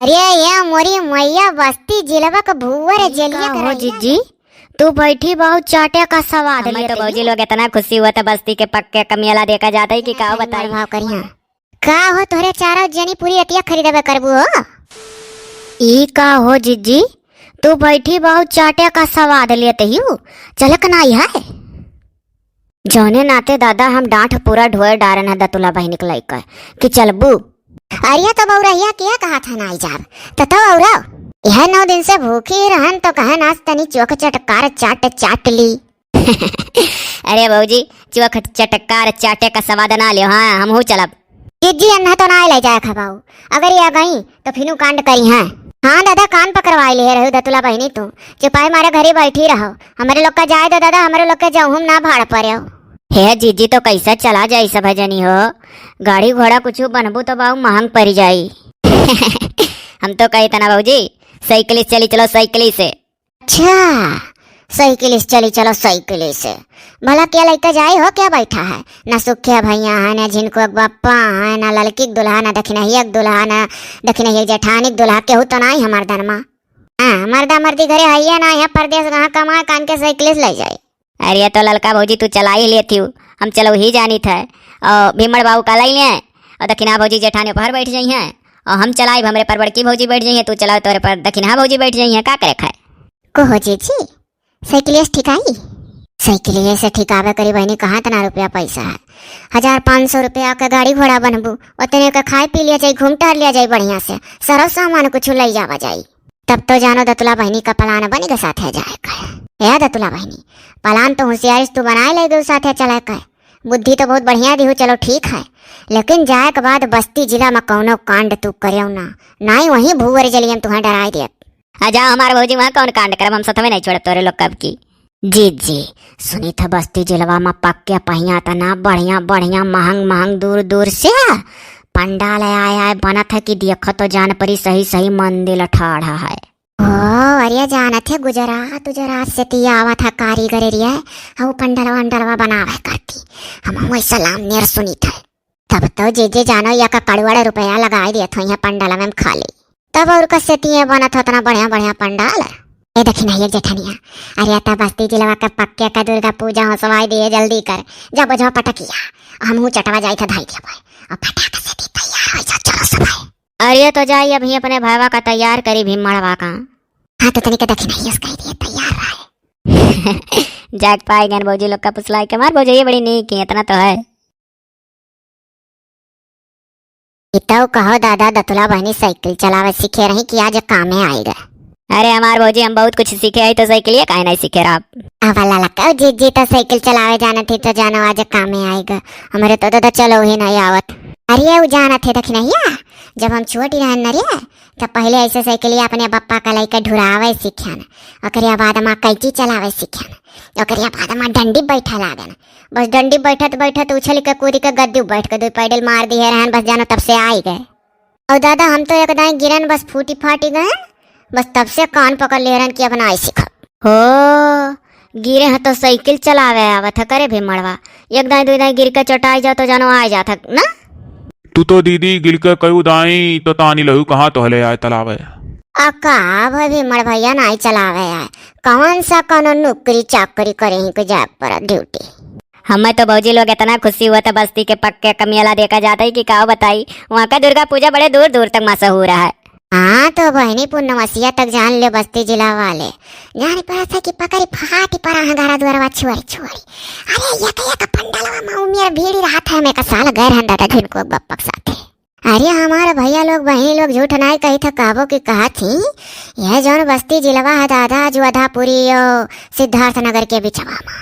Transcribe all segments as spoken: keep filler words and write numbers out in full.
अरे ये मोरी मैया, बस्ती जिलवा क भुअर ई जलिया का हो कराई है। जिज्जी, तू बैठी बहुत चाटे का स्वाद हमें लेत तो ही। भौजी लोग इतना खुशी हुआ था, बस्ती के पक्के क मेला देखा जाता है कि का बताई। भाव करिया। का हो तोहरे चारों जनी पूरी रतिया खरीदबे करबू हो? ई का हो जिज्जी, तू बैठी बहुत चाटे का स्वाद लेत ही, चलक नाई है? जौने नाते दादा हम डांठ पूरा ढोए डारन है दतुला बहिनी के लइका कि चलबू। अरे तो बौरहिया के कहा था नाई जाब, त तो औरा यह नौ दिन से भूखी रहन तो कहन आज तनी चोख चटकार चाट चाट ली। अरे भौजी, चोख चटकार चाटे का स्वाद ना लियो, हाँ, हमहू चलब। जिज्जी अन्हा तो ना ले जाए खबाऊ, अगर ये गई तो फिनू कांड करी हैं। हाँ दादा, कान पकड़वाई ले रहे दतुला बहिनी तू, चुपाई मारे घरे बैठी रहो, हमरे लोग का जाए दो दादा, हमरे लोग के जाऊँ हम ना भाड़ पड़े हो। हे जिज्जी, तो कैसे चला जाई सब जनी हो, गाड़ी घोड़ा कुछ बनबू तो बाऊ महंग पड़ जाई। हम तो कही तना भौजी, साइकिल से चली चलो, साइकिल से। अच्छा, साइकिल से चली चलो, साइकिल से। भला क्या लइका जाए हो, क्या बैठा है? ना सुखिया भैया है, ना झिनको एक बप्पा है, ना ललकी के दुल्हा, ना दखिनहिया के दुल्हा, ना दखिनहिया के जेठानी के दुल्हा, केहू तो नाई हमार दनमा। हाँ, मर्दा मर्दी घरे हइये ना, यहाँ परदेस कहाँ कमाए, कान के साइकिल से ले जाए। अरे तो ललका भौजी तू चलाई लेती हूँ, हम चलो ही जानी थे। और भीमड़ बाबू का लाई ले, और दखिना भौजी जेठानी पर बैठ जाई हैं, और हम चलाइब, हमरे पर बड़की भौजी बैठ जाई हैं, तू चलाओ तोरे पर दखिना भौजी बैठ जाई हैं, का करे खाए। को हो जीजी, साइकिलिया से ठिकाई? साइकिलिया से ठिकावे करी बहिनी, कहाँ इतना रुपया पैसा है? हजार पाँच सौ रुपया के गाड़ी घोड़ा बनबू, उतने के खाए पी लिया जाई, घूम टहर लिया जाई बढ़िया से, सरव सामान कुछ लई जावा जाई। तब तो जानो दतुला बहिनी का पलान बनी के साथ है जाए का। ए दतुला बहिनी, पलान तो होशियारी से तू बनाए ले गयो साथ है चले का। बुद्धि तो बहुत बढ़िया दिहू, चलो ठीक है, लेकिन जाए के बाद बस्ती जिला में कौनो कांड तू करेव ना, नाई वहीं भूअर जलियन तुहें डराई देब। आ जा हमार भौजी, वहाँ कौन कांड करब, हम सथ में नहीं छोड़ब तोरे लोग कब की। जीजी, सुनी था बस्ती जिलवा में पक्के पहिया तना बढ़िया बढ़िया महंग महंग दूर दूर से पंडाल आए आए बनत है कि देखो तो जान परी सही सही मंदिर ठाढ़ा है। ओ, अरे जानत है गुजरात उजरात से ती आवत है कारीगर एरिया, हाँ, वो पंडलवा अंडलवा बनावे करती। हम वही सलाम नियर सुनी थे। तब तो जीजी जानो या का कड़ुआड़े रुपया लगाई दिए थे यहाँ पंडलवा में खाली। तब और कसे तिये बनत होत ना बढ़िया बढ़िया पंडाल। ए दखिनहिया जेठनिया, अरे ता बस्ती जिलवा के पक्के का दुर्गा पूजा हंसवाई दिए, जल्दी कर, जा बोझवा पटकिया, हमहू चटवा जाई था धाई के भाई, और फटाक से ती तैयार हो जा, चलो सब है। अरे तो जाई अभी अपने भाईवा का तैयार करी भीमड़वा का। हाँ तो तनिक दखिनहिया से कही दिए तैयार रहे। जाग पाए गन भौजी लोग का पुसलाई के मार भौजी, ये बड़ी नीक है, इतना तो है। इतौ कहो दादा, दतुला बहिनी साइकिल चलावे सीखे रही कि आज कामे आइगा। अरे हमार भौजी, हम बहुत कुछ सीखे हई तो साइकिलिया काहे नहीं सीखे रहा? अब ललका जीजी तो साइकिल चलावे जानत ही तो जानो आज कामे आइगा। हमरे तो दादा चलो ही नहीं आवत। अरे उ जानत है दखिनहिया, जब हम छोटी रहन न रे, तब पहले ऐसे साइकिलिया अपने पप्पा का लइके ढुरावे सीखन, ओकरे बाद मा कैंची चलावे सीखन, ओकरे बाद मा डंडी बैठा लागन। बस डंडी बैठत बैठत उछल के कूद के गद्दी बैठ के दो पैडल मार दिए रहन, बस जानो तब से आई गए। और दादा हम तो एक दाई गिरन बस फूटी फाटी गए, बस तब से कान पकड़ ले रहन कि अब ना आई सीखब। हो, गिरे हैं तो साइकिल चलावे आवत है करे भीमड़वा, एक दाई दो दाई गिर के चोटाई जाओ तो जानो आ जात है ना। तू तो दीदी गिर के कयू दाई तो तानी लहू कहाँ तो हले आए तलावे। आ का भाई भीमड़ भैया नाई चलावे आए, कौन सा कौनो नौकरी चाकरी करे ही के जाए पड़ा ड्यूटी। हमें तो भौजी लोग इतना खुशी हुआ था बस्ती के पक्के क मेला देखा जाता ही कि का बताई, वहाँ का दुर्गा पूजा बड़े दूर दूर तक मशहूर है। हाँ तो बहिनी पूर्णमसिया तक जान ले बस्ती जिला वाले, जान पड़ा था कि पकड़ी फाटी पड़ा है घरा दुआरवा छुआरी छुआरी। अरे एक एक पंडलवा में उमियर भीड़ी रहा था, मैं का साल गए रहन दादा झिनको बप्पक साथे। अरे हमारे भैया लोग बहिनी लोग झूठ नाई कही था, कहबो कि कहा थी, यह जौन बस्ती जिलवा है दादा, जोधापुरी यो सिद्धार्थ नगर के बिचवा मा।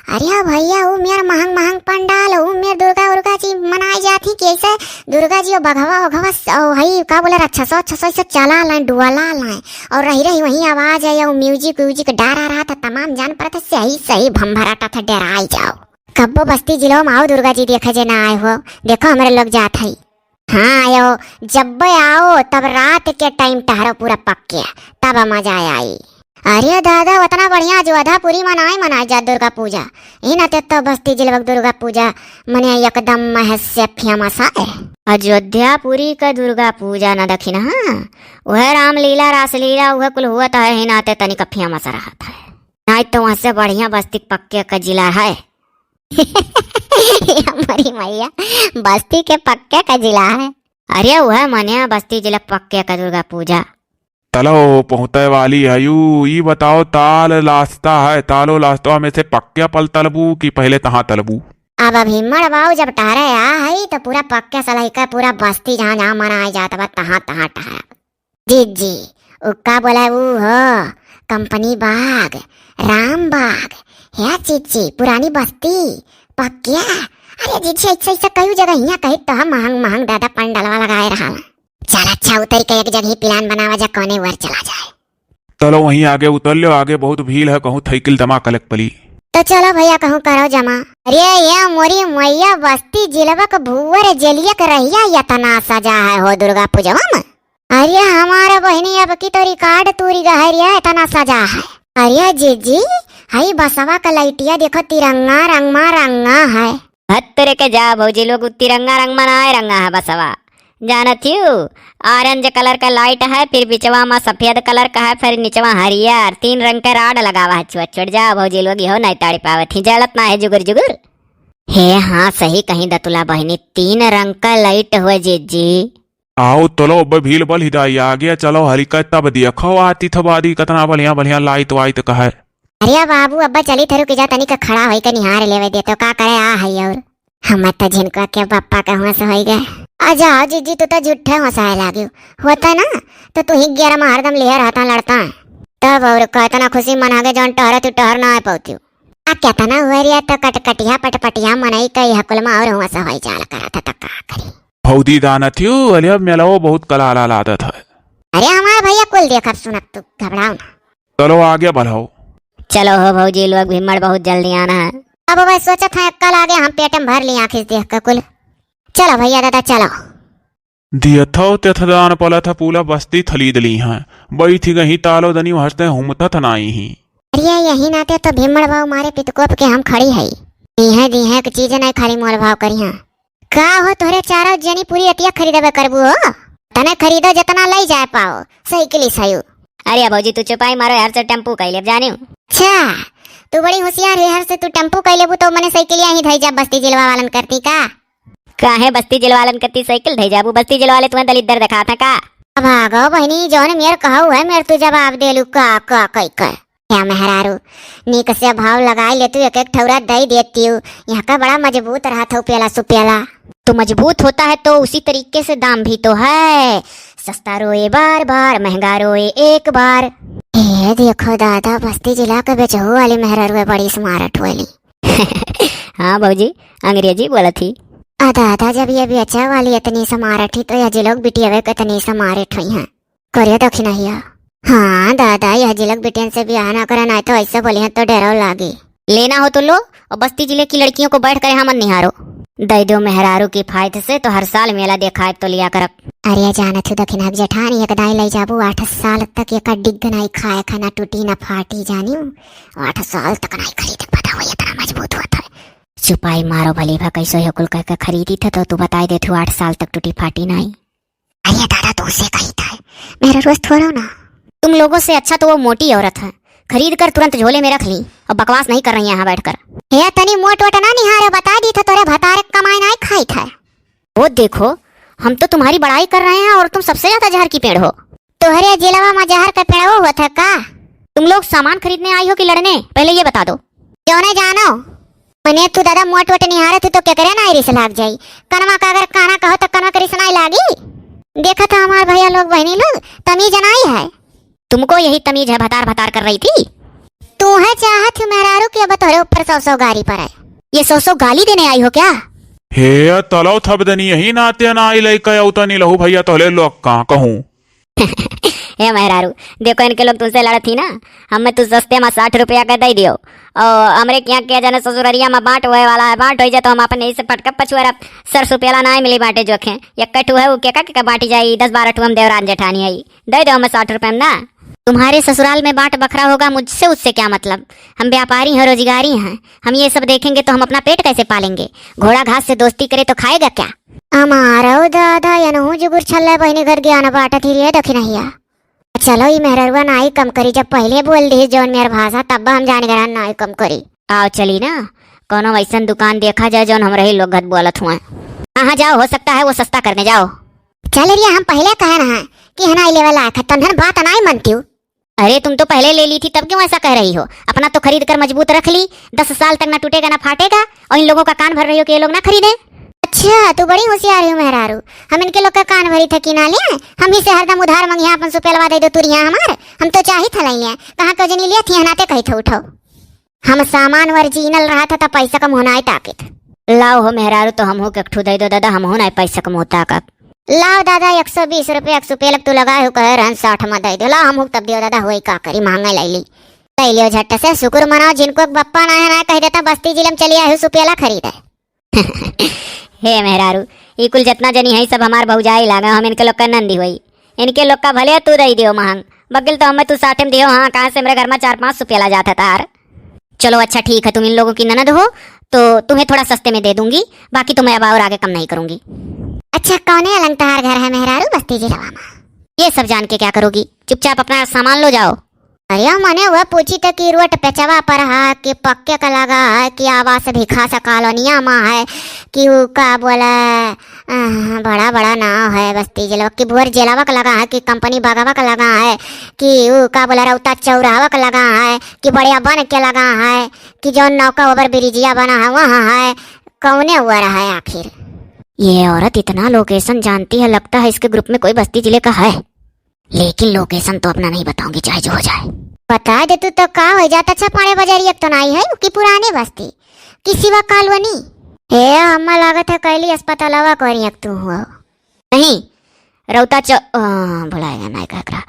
अरे भैया, उ मेर महंग महंग पंडाल, उ मेर दुर्गा उर्गा जी मनाई जात ही, कि ऐसे दुर्गा जी और बघवा उघवा स-, ओ हई का बोले, राक्षसो राक्षसो ऐसे चला लाए, डुअला लाए, और रही रही वहीं आवाज है, वो म्यूजिक व्यूजिक डारा रहा था, तमाम जान पड़त है, सही सही भंभराटा था, डराई जाओ। कब्बो बस्ती जिलो में आओ दुर्गा जी देखे जे ना आए हो, देखो हमरे लोग जात हई। हाँ आयो, जब आओ तब रात के टाइम टहरो पूरा पक्के, तब मजा आई। अरे दादा, उतना बढ़िया अयोध्यापुरी मनाए, मनाए जा दुर्गा पूजा। ई नाते तो बस्ती जिलवा क दुर्गा पूजा मने एकदम महस से famous है। अयोध्यापुरी क दुर्गा पूजा न दखिन, हाँ, उहे रामलीला, रासलीला, उहे कुल हुवत है, ई नाते तनिक famous रहत है। नाहीं तो वहाँ से बढ़िया बस्ती क पक्के क जिला है। हमारी मैया, बस्ती के पक्के क जिला है। अरे उहे मने बस्ती जिला पक्के क दुर्गा पूजा। तलो पहुँचे वाली हयू, ई बताओ, ताल लास्ता है, तालो लास्तवा में से पक्के पल तलबू कि पहले तहाँ तलबू? अब अभी मड़वाऊ जब टहरे आ है तो पूरा पक्के सलही का पूरा बस्ती जहाँ जहाँ मनाए जात बा तहाँ तहाँ टहरा। जीजी, उ का बोला उ हो, कंपनी बाग, राम बाग, हे जीजी, पुरानी बस्ती, पक्किया। अरे जीजी, ऐसे ऐसे कई जगह हियाँ कही तो हम महंग महंग दादा पंडलवा लगाए रहा। चल अच्छा, उतर के एक जगह plan बनावा जा, कौने ओर चला जाए। चलो वहीं आगे उतर लो, आगे बहुत भीड़ है, कहूँ थैकिल जमा कलक पली। तो चलो भैया, कहूँ करो जमा। अरे ये मोरी मैया, बस्ती जिलवा क भुवर जेलिया क रहिया इतना सजा है हो दुर्गा पूजवा में। अरे हमारा बहिनी, अब की तो record तूरी गहरिया इतना सजा है। अरे जीजी, हई बसवा क लइटिया देखो, तिरंगा रंगमा रंगा है। हत्तरे के जा भौजी लोग, उ तिरंगा रंगमा नाय रंगा है बसवा। जानत हियू, orange colour क light है, फिर बिचवा मा सफेद colour क है, फिर निचवा हरियर, तीन रंग क rod लगावा है। छोट छोट जा भौजी लोग, इहो नाय ताड़ी पावत ही, जलत ना है जुगुर जुगुर। हे हाँ, सही कहीं दतुला बहिनी, तीन रंग क light हुए जीजी। आओ तलो, अब भीड़ बल ही दाई आ गया, चलो हरिका तब देखो आतिथबादी कतना बढ़िया बढ़िया light वाइट का है। अरे बाबू, अब्बा चली थे, रुक जा, तनिक खड़ा होई के निहार लेवे दे, तो का करे आ है और। हम तो झिनका के पप्पा के हुआ से होई गए। आ जाओ जीजी, तू तो झूठे हंसाए लागियो। होता ना, तो तू ही ग्यारह में हरदम लिहे रहता, लड़ता। तब और का इतना खुशी मनागे, जौन टहरे तू टहर ना आ पौतियो। आ केतना हुआ रिया तो कटकटिया पटपटिया मनई के यह कुल में और हुआ से होई जाल करत है, तो का करी। भौजी जानत हियू, अरे अब मेलवो बहुत कलाला लागत है। अरे हमार भैया कुल देखब सुनब, तू घबराओ ना। चलो आगे बढ़ाओ। चलो हो भौजी लोग, भीमड़ बहुत जल्दी आना है। अब वह सोचत है कल आगे हम पेट में भर ली आँखी से देख के कुल। चलो भैया दादा चलो। दियथो तेथदान पलथ पूला बस्ती थलीद ली हैं। बैठ गही तालो दनी हंसते हुमतत नाई ही। अरे यही नाते तो भीमड़ बाबू मारे पितकोप के हम खड़ी है। दीहे दीहे एक चीज नहीं, खाली मोल भाव करिहा। का हो तोहरे चारों जनी पूरी रतिया खरीदबे करबू हो? तने खरीदो जितना लई जाए पाओ, साइकिल ही सही। अरे भौजी तू चुपाई मारो यार, से टेम्पू कई लेब जानियो। अच्छा, तू बड़ी होशियार है, हर से तू टेम्पू कई लेबू तो मने साइकिल यहीं धई जा बस्ती जिलवा वालन करती का? काहे बस्ती जिलवा वालन करती साइकिल धई जाबू? बस्ती जिलवा वाले तुम्हें दलिद्दर दिखात हैं का? अब आ गो बहिनी, जौन मेर कहू है मेर तू जवाब देलू का का कई कर। क्या मेहरारू, नीक से भाव लगाई ले तू, एक एक ठौरा दई देती हूँ। यहाँ का बड़ा मजबूत रहत हो पेला सुपेला। तो मजबूत होता है तो उसी तरीके से दाम भी तो है। सस्ता रोए बार बार, महंगा रोए एक बार। ए देखो दादा, बस्ती जिला के बेचहू वाली मेहरारू है, बड़ी smart वाली। हाँ भौजी, अंग्रेजी बोलत ही। आ दादा, जब ये बेचा वाली इतनी smart ही तो यह जिलोक बिटियावे के इतनी smart हुई हैं। करिया दखिनहिया। हाँ दादा, यह जिलोक बिटियन से बियाह ना करे, नाहीं तो ऐसे बोलिहैं तो डरो लागी। लेना हो तो लो, और बस्ती जिले की लड़कियों को बैठ कर यहाँ मत निहारो। दे दो मेहरारू की फायद से तो हर साल मेला देखाए तो लिया करब। अरे जानत हो दखिनहा क जेठानी, एक दाई लई जाबू, आठ साल तक एक डिग नाहीं खाए, खाना टूटी ना फाटी जानियो। आठ साल तक नाहीं खरीदे, बताओ, इतना मजबूत होत है। चुपाई मारो भली भा, कैसो है कुल कह के खरीदी थे तो तू बताई देत हो, आठ साल तक टूटी फाटी नाहीं। अरे दादा, तू उसे कही था, मेरा रोज थोड़ा ना। तुम लोगों से अच्छा तो वो मोटी औरत है, खरीद कर तुरंत झोले में रख ली और बकवास नहीं कर रही है यहाँ बैठकर। हे तनी मोट वोट ना निहारे, बता दी था तोरे भतारे कमाई नाहीं खाई था। वो देखो, हम तो तुम्हारी बड़ाई कर रहे हैं और तुम सबसे ज्यादा जहर की पेड़ हो। तोहरे जिलवा में जहर का पेड़वा हुआ था का? तुम लोग सामान खरीदने आई हो कि लड़ने, पहले ये बता दो। क्यों नहीं जानो? मने तू दादा मोट वोट निहारे तू तो केकरे नाई रिस लाग जाई। कनवा का अगर काना कहो तो कनवा के रिस नाई लागी। देखा था हमार भैया लोग बहनी लोग तमीज नाई है। तुमको यही तमीज है भतार भतार कर रही थी। तू है चाहत हो मेहरारू कि अब तोहरे ऊपर सौ सौ गारी पड़े। ये सौ सौ गाली देने आई हो क्या? हे तलो थबदनी यही नाते नाई लइका अउता नी लहू भैया तोहले लोग का कहूँ। हे मेहरारू, देखो इनके लोग तुमसे लड़त ही ना, हमें तू सस्ते में साठ रुपया के दे दियो। और हमरे के यहाँ के जने ससुररिया में बांट होए वाला है, बांट होई जाए तो हम अपन यही से पटका पछुआरा सरसों पेला ना मिली बांटे जोखे। एक कठू है वो के का, के का बांटी जाई, दस बारह ठू हम देवरान जेठानी है, दे दो हमें साठ रुपया में ना। तुम्हारे ससुराल में बांट बखरा होगा, मुझसे उससे क्या मतलब? हम व्यापारी हैं, रोजगारी हैं, हम ये सब देखेंगे तो हम अपना पेट कैसे पालेंगे? घोड़ा घास से दोस्ती करे तो खाएगा क्या? हमारो दादा यनहू जुगुर छल्ले बहिनी घर ज्ञान बांटत ही रे दखिनहिया। चलो, ई मेहररुआ नाई कम करी, जब पहिले बोल दिहिस जौन मेर भाषा, तब हम जान गए नाई कम करी। आओ चली ना, कौनो वैसन दुकान देखा जाए जौन हमरे ही लोग घत बोलत हुए। हाँ, हाँ, जाओ, हो सकता है वो सस्ता करने जाओ। चल रिया, हम पहिले कहे ना कि हनाई लेवे लायक है, तन्हन बात नाई मनती हूँ। अरे, तुम तो पहले ले ली थी, तब क्यों ऐसा कह रही हो? अपना तो खरीद कर मजबूत रख ली, दस साल तक ना टूटेगा ना फाटेगा, और इन लोगों का कान भर रही हो कि ये लोग ना खरीदें। अच्छा, तू बड़ी होशियार हो मेहरारू। हम इनके लोग का कान भरी थे कि ना ले, हम ही से हरदम उधार मंगिया, अपन सुपेलवा दे दो तुरिया हमार। हम तो चाही था लइले, कहाँ को जनी लिया थी, हनाते कही थे उठाओ। हम सामान original रहा था, तब पैसा कम होना है ताकत। लाओ हो मेहरारू, तो हमहू के एक ठू दे दो दादा, हमहू ना पैसा कम होता का। लाओ दादा, एक सौ बीस रुपया एक सुपेलक तू लगाए हो, कहे रहन साठ में दे दो। लाओ, हमहू तब दियो दादा, होई का करी, महंगा ले ली। ले लियो झट से, शुक्र मनाओ जिनको एक बप्पा ना है, ना कह देता बस्ती जिले में चली आए हो सुपेला खरीदे। हे मेहरारू, ई कुल जितना जनी है, सब हमार भौजाई लागे, हम इनके लोग का नंदी होई। इनके लोग का भले तू दे दियो महंग, बकिल तो हमें तू साठे में दियो। हाँ, कहाँ से मेरे घर में चार पाँच सुपेला जात है तार। चलो अच्छा ठीक है, तुम इन लोगों की ननद हो तो तुम्हें थोड़ा सस्ते में दे दूंगी, बाकी तो मैं अब और आगे कम नहीं करूंगी। अच्छा, कौने अलंग तहार घर है मेहरारू बस्ती जिलवा में? ये सब जान के क्या करोगी, चुपचाप अपना सामान लो जाओ। अरे मने वह पूछी थे कि रोड पेचवा पर है कि पक्के का लगा है कि आवास भिखास कॉलोनिया में है कि उ का बोले, अह, बड़ा बड़ा नाव है बस्ती जिलवा की, भोर जिलवा का लगा है कि कंपनी बगवा का लगा है कि उ का बोले रौता चौराहवा का लगा है कि बड़े बन के लगा है कि जौन नौका ओवर ब्रिजिया बना है वहाँ है, कौने ओवर है आखिर? ये औरत इतना location जानती है, लगता है इसके group में कोई बस्ती जिले का है। लेकिन location तो अपना नहीं बताऊंगी, चाहे जो हो जाए। बता दे तू तो का हो जाता, छपाड़े बजारी एक तो नाई है कि पुरानी बस्ती कि शिवा कॉलोनी। हे, हम्मा लागत है कैली अस्पतालवा करी एक तू हो। नहीं, रौता च-, अ, भुलाएगा ना का एकरा।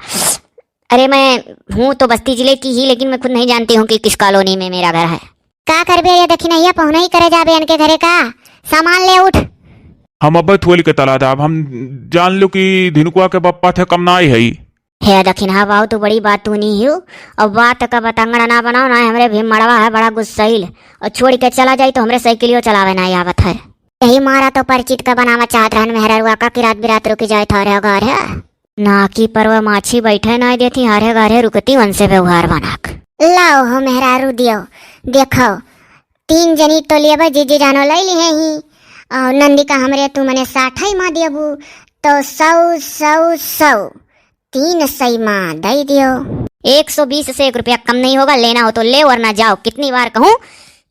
अरे, मैं हूँ तो बस्ती जिले की ही, लेकिन मैं खुद नहीं जानती हूँ कि किस कॉलोनी में मेरा घर है। का करबे ये दखिनहिया, पहुना ही करे जाबे इनके घरे का? सामान ले उठ। हम अब्बे थोली के तला दाब, हम जान लो कि धिनुकुआ के बप्पा थे कम नाई है। हे दखिनहा बाऊ, तू बड़ी बात तू नहीं हियो। अब बात का बतंगड़ ना बनाओ ना, हमरे भी मड़वा है बड़ा गुस्सैल, और छोड़ के चला जाई तो हमरे साइकिलियो चलावे ना आवत है। यही मारा तो परिचित का बनावा चाहत रहन मेहररुआ का कि रात बिरात रुकी जाए थारे घर है। ना कि परवा माछी बैठे ना देती, हरे घरे रुकती उनसे व्यवहार बनाक। लाओ हो मेहरारू दियो, देखो तीन जनी तो लेबे, जीजी जानो ले ली है ही, और नंदी का हमरे तू मने साठ ही मा देबू, तो सौ, सौ, सौ, तीन सौ मा दे दियो। एक सौ बीस से एक रुपया कम नहीं होगा, लेना हो तो ले वरना जाओ। कितनी बार कहूँ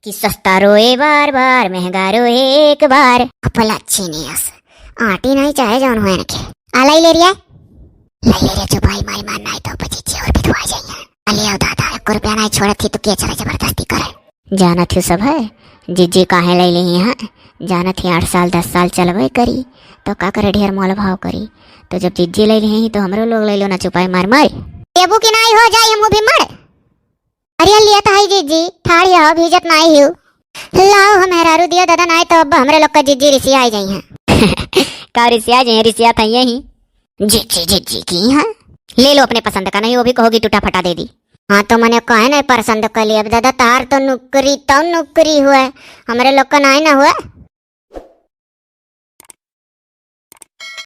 कि सस्ता रोए बार बार, महंगा रोए एक बार। अपला अच्छी नहीं अस, आटी नहीं चाहे जौन हुए नखे। आ लाई ले रिया, लाई ले रिया, चुपाई मारी मार नाई तो पच्चीस और भी तो आ जाइए। अले आओ दादा, एक रुपया नाई छोड़त ही तो के चला जबरदस्ती करे। जानत ही सब है, जिज्जी काहे ले ली हैं, जानत ही आठ साल दस साल चलबे करी, तो का करे ढेर मोल भाव करी, तो जब जिज्जी ले ली हैं तो हमरो लोग ले लो ना चुपाई मार मार। देबू की नाई हो जाई हमू भी मर। अरे लिया तो है जिज्जी, ठाड़ यह भीजत नाई हियो। लाओ हम मेहरारू दियो दादा, नाई तो अब हमरे लोग का जिज्जी रिसिया आई जाई हैं। का रिसिया आई जाई हैं, रिसिया था यही। जिज्जी, जिज्जी की हैं? ले लो अपने पसंद का, नहीं वो भी कहोगी टूटा फटा दे दी। हाँ तो मने कहे नहीं पसंद कर लिया, अब दादा तार तो नुकरी तो नुकरी हुए, हमरे लोग का नाई ना हुए।